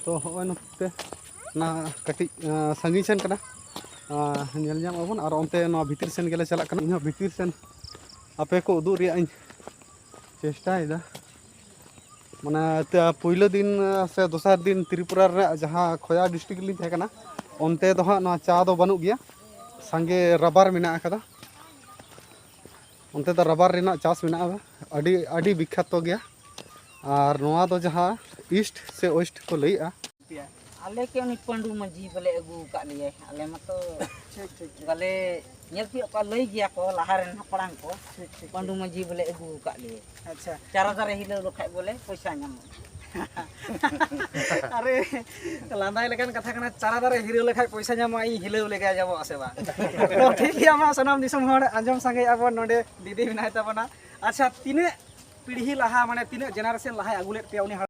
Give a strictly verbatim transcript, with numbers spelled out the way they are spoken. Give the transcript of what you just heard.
ᱛᱚ ᱦᱚᱸᱜᱼᱚᱭ ᱱᱚᱛᱮ ᱚᱱᱟ ᱠᱟᱹᱴᱤᱡ ᱥᱟᱺᱜᱤᱧ ᱥᱮᱱ ᱠᱟᱱᱟ, ᱧᱮᱞ ᱧᱟᱢ ᱟᱵᱚᱱ᱾ ᱟᱨ ᱚᱱᱛᱮ ᱱᱚᱣᱟ ᱵᱷᱤᱛᱤᱨ ᱥᱮᱱ ᱜᱮᱞᱮ ᱪᱟᱞᱟᱜ ᱠᱟᱱᱟ᱾ ᱤᱧᱦᱚᱸ ᱵᱷᱤᱛᱤᱨ ᱥᱮᱱ ᱟᱯᱮ ᱠᱚ ᱩᱫᱩᱜ ᱨᱮᱭᱟᱜ ᱤᱧ ᱪᱮᱥᱴᱟᱭᱮᱫᱟ᱾ ᱢᱟᱱᱮ ᱯᱩᱭᱞᱩ ᱫᱤᱱ ᱥᱮ ᱫᱚᱥᱟᱨ ᱫᱤᱱ ᱛᱨᱤᱯᱩᱨᱟ ᱨᱮᱱᱟᱜ ᱡᱟᱦᱟᱸ ᱠᱷᱚᱭᱟ ᱰᱤᱥᱴᱨᱤᱠᱴ ᱨᱮᱞᱤᱧ ᱛᱟᱦᱮᱸ ᱠᱟᱱᱟ, ᱚᱱᱛᱮ ᱫᱚ ᱦᱟᱸᱜ ᱱᱚᱣᱟ ᱪᱟ ᱫᱚ ᱵᱟᱹᱱᱩᱜ ᱜᱮᱭᱟ, ᱥᱟᱸᱜᱮ ᱨᱟᱵᱟᱨ ᱢᱮᱱᱟᱜ ᱟᱠᱟᱫᱟ᱾ ᱚᱱᱛᱮ ᱫᱚ ᱨᱟᱵᱟᱨ ᱨᱮᱱᱟᱜ ᱪᱟᱥ ᱢᱮᱱᱟᱜᱼᱟ, ᱟᱹᱰᱤ ᱟᱹᱰᱤ ᱵᱤᱠᱠᱷᱟᱛᱚ ᱜᱮᱭᱟ᱾ ᱟᱨ ᱱᱚᱣᱟ ᱫᱚ ᱡᱟᱦᱟᱸ ᱤᱥᱴ ᱥᱮ ᱳᱭᱮᱥᱴ ᱠᱚ ᱞᱟᱹᱭᱮᱜᱼᱟ᱾ ᱟᱞᱮ ᱠᱮ ᱩᱱᱤ ᱯᱟᱹᱰᱩ ᱢᱟᱹᱡᱷᱤ ᱵᱚᱞᱮ ᱟᱹᱜᱩ ᱟᱠᱟᱫ ᱞᱮᱭᱟᱭ᱾ ᱟᱞᱮ ᱢᱟᱛᱚ ᱵᱟᱞᱮ ᱧᱮᱞ ᱛᱤᱭᱳᱜ ᱠᱚᱣᱟ, ᱞᱟᱹᱭ ᱜᱮᱭᱟ ᱠᱚ ᱞᱟᱦᱟ ᱨᱮᱱ ᱦᱟᱯᱲᱟᱢ ᱠᱚ, ᱯᱟᱹᱰᱩ ᱢᱟᱹᱡᱷᱤ ᱵᱚᱞᱮ ᱟᱹᱜᱩ ᱟᱠᱟᱫ ᱞᱮᱭᱟᱭ᱾ ᱟᱪᱪᱷᱟ᱾ ᱪᱟᱨᱟ ᱫᱟᱨᱮ ᱦᱤᱞᱟᱹᱣ ᱞᱮᱠᱷᱟᱡ ᱵᱚᱞᱮ ᱯᱚᱭᱥᱟ ᱧᱟᱢᱚᱜᱼᱟ᱾ ᱟᱨᱮ, ᱞᱟᱸᱫᱟᱭ ᱞᱮᱠᱟᱱ ᱠᱟᱛᱷᱟ ᱠᱟᱱᱟ, ᱪᱟᱨᱟ ᱫᱟᱨᱮ ᱦᱤᱞᱟᱹᱣ ᱞᱮᱠᱷᱟᱡ ᱯᱚᱭᱥᱟ ᱧᱟᱢᱚᱜᱼᱟ, ᱤᱧ ᱦᱤᱞᱟᱹᱣ ᱞᱮᱜᱮ ᱧᱟᱢᱚᱜᱼᱟ ᱥᱮ ᱵᱟᱝ? ᱛᱚ ᱴᱷᱤᱠ ᱜᱮᱭᱟ, ᱢᱟ ᱥᱟᱱᱟᱢ ᱫᱤᱥᱚᱢ ᱦᱚᱲ ᱟᱸᱡᱚᱢ ᱥᱟᱸᱜᱮᱭᱮᱫᱼᱟ ᱵᱚᱱ, ᱱᱚᱰᱮ ᱫᱤᱫᱤ ᱢᱮᱱᱟᱭ ᱛᱟᱵᱚᱱᱟ᱾ ᱟᱪᱪᱷᱟ, ᱛᱤᱱᱟᱹᱜ ᱯᱤᱲᱦᱤ ᱞᱟᱦᱟ, ᱢᱟᱱᱮ ᱛᱤᱱᱟᱹᱜ ᱡᱮᱱᱟᱨᱮᱥᱚᱱ ᱞᱟᱦᱟᱭ ᱟᱹᱜᱩ ᱞᱮᱫ ᱯᱮᱭᱟ ᱩᱱᱤ ᱦᱟᱲᱟᱢ?